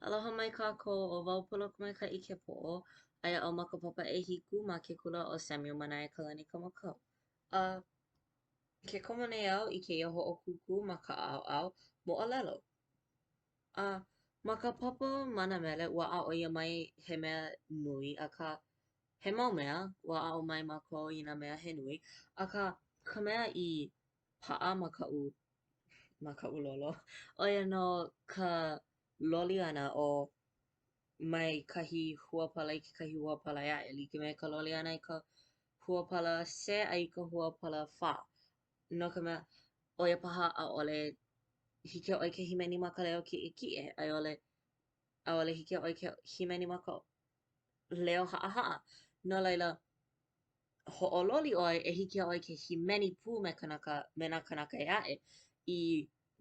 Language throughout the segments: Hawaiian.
Aloha mai kākou, ʻO wau ʻo Lokomaikaʻi Kepoʻo. Aia au ma ka papa ʻehiku ma ke kula ʻo Samuel Manaiakalani Kamakau. A ke komo nei au i kēia hoʻokūkū ma ka ʻaoʻao moʻolelo. A ma ka papa mana mele, ua aʻo ʻia mai he mea nui akā he mau mea, ua aʻo mai mākou i nā mea he nui. Akā, ka mea i paʻa ma kaʻu ma kaʻu lolo, ʻo ia nō ka loli ʻana o mai kahi huapala i kekahi huapala ʻē aʻe. Like me ka loli ʻana i ka huapala se a i ka huapala fa. No ka mea, ʻo ia paha ʻaʻole hiki iā ʻoe ke hīmeni ma ka leo kiʻekiʻe a i ʻole ʻaʻole hiki iā ʻoe ke hīmeni ma ka leo haʻahaʻa. No laila, hoʻololi ʻoe e hiki iā ʻoe ke hīmeni pū me kanaka me nā kanaka ʻē aʻe i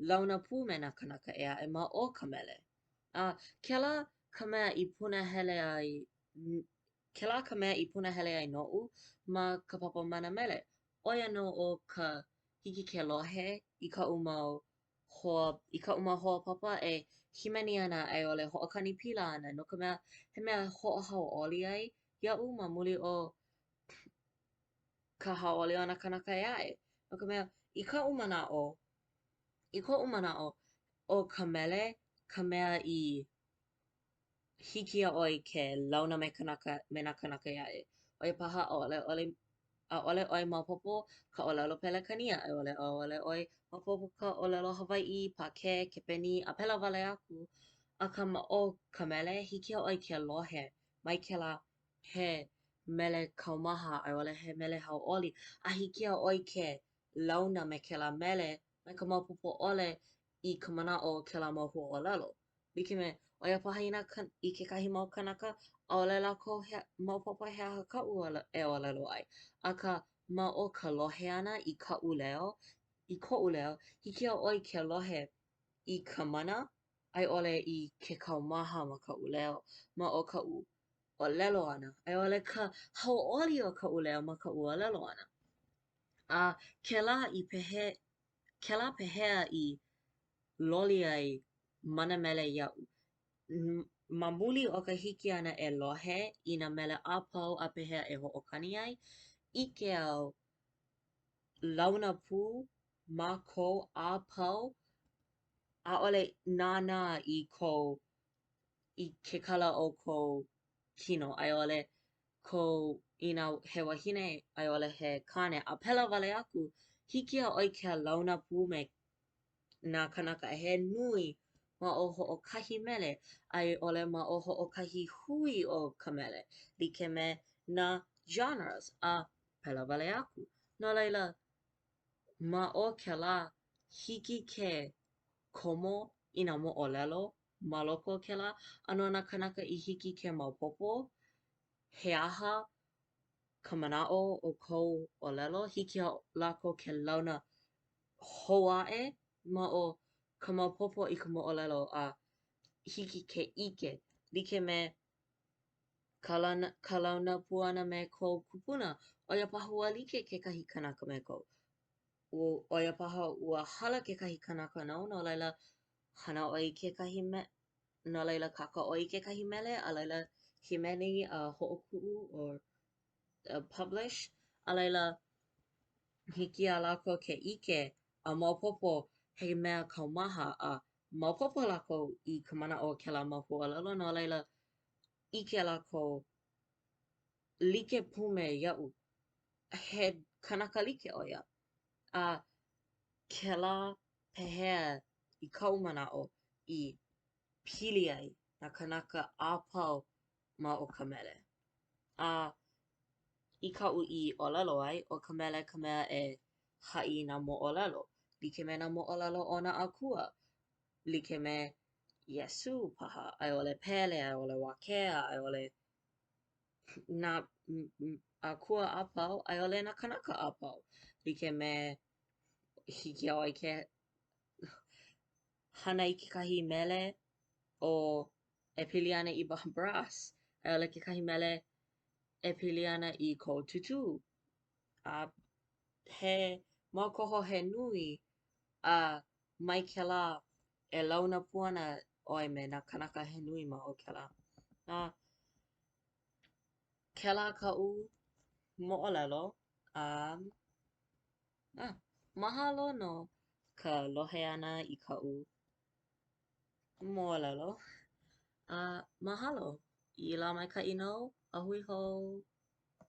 launa pū me nā kanaka ʻē aʻe ma o ka mele. A kēlā ka mea i punahele ai kēlā ka mea i punahele ai noʻu ma ka papa mana mele. ʻO ia nō ʻo ka hiki ke lohe i kaʻu mau hoa i kaʻu mau hoa papa e hīmeni ana a i ʻole hoʻokani pila ana no ka mea, he mea hoʻohauʻoli ai iaʻu ma muli o ka hauʻoli o nā kanaka ʻē aʻe. No ka mea, i kaʻu manaʻo, i koʻu manaʻo, ʻo ka mele ka mea i hiki iā ʻoe ke launa me kanaka me nā kanaka ʻē aʻe. ʻO ia paha ʻaʻole ʻole ʻaʻole ʻoe maopopo ka ʻōlelo Pelekania a i ʻole ʻaʻole ʻoe maopopo ka ʻōlelo Hawaiʻi, Pākē, Kepanī, a pēlā wale aku. Akā ma o ka mele, hiki iā ʻoe ke lohe mai kēlā he mele kaumaha a i ʻole he mele hauʻoli a hiki iā ʻoe ke launa me kēlā mele me ka maopopo ʻole i ka manaʻo o kēlā mau huaʻōlelo. Like me, ʻo ia paha inā ka i kekahi mau kanaka, ʻaʻole lākou he maopopo he aha kaʻu e ʻōlelo ai. Akā, ma o ka lohe ʻana i kaʻu leo, i koʻu leo, hiki iā ʻoe ke lohe i ka mana a i ʻole i ke kaumaha ma kaʻu leo, ma o kaʻu ʻōlelo ʻana, a i ʻole ka hauʻoli o kaʻu leo ma kaʻu ʻōlelo ʻana. A kēlā i pehe kēlā pehea i loli ai mana mele iaʻu. Ma muli o ka hiki ʻana e lohe i nā mele apau a pehea e hoʻokani ai, ʻike au launa pū mākou apau ʻaʻole nānā i kou i ke kala o kou kino a i ʻole kou inā he wahine a i ʻole he kāne a pēlā wale aku. Hiki iā ʻoe ke launa pū me nā kanaka he nui ma o hoʻokahi mele a i ʻole ma o hoʻokahi hui o ka mele like me nā genres a pēlā wale aku. No laila, ma o kēlā, hiki ke komo i nā moʻolelo ma loko o kēlā a no nā kanaka i hiki ke maopopo he aha ka manaʻo o kou ʻōlelo, hiki iā lākou ke launa hou aʻe ma o ka maopopo i ka moʻolelo a hiki ke ʻike like me ka lana ka launa pū ʻana me kou kupuna ʻo ia paha ua like kekahi kanaka me kou. ʻO ia paha ua hala kekahi kanaka nou no laila hana ʻoe i kekahi me no laila kākau ʻoe i kekahi mele a laila hīmeni a hoʻokuʻu or publish a laila hiki iā lākou ke ʻike a maopopo he mea kaumaha a maopopo lākou i ka manaʻo o kēlā mau huaʻōlelo no laila ʻike lākou like pū me iaʻu. He kanaka like ʻo ia. A kēlā pehea i kaʻu manaʻo i pili ai nā kanaka a pau ma o ka mele. A i kaʻu i ʻōlelo ai, ʻo ka mele ka mea e haʻi i nā moʻolelo. Like me nā moʻolelo o nā akua. Like me Iesū paha, a i ʻole Pele, a i ʻole Wākea, a i ʻole nā akua a pau, a i ʻole nā kanaka a pau. Like me hiki iā ʻoe ke hana i kekahi mele ʻo e pili ana i Bob Ross a i ʻole kekahi mele e pili ana i kou tūtū. A he mau koho he nui a mai kēlā e launa pū ana. ʻoe me nā kanaka he nui ma o kēlā. A kēlā kaʻu moʻolelo. Mahalo no ka lohe ʻana i kaʻu moʻolelo. A mahalo! I la maikaʻi nou, a hui hou!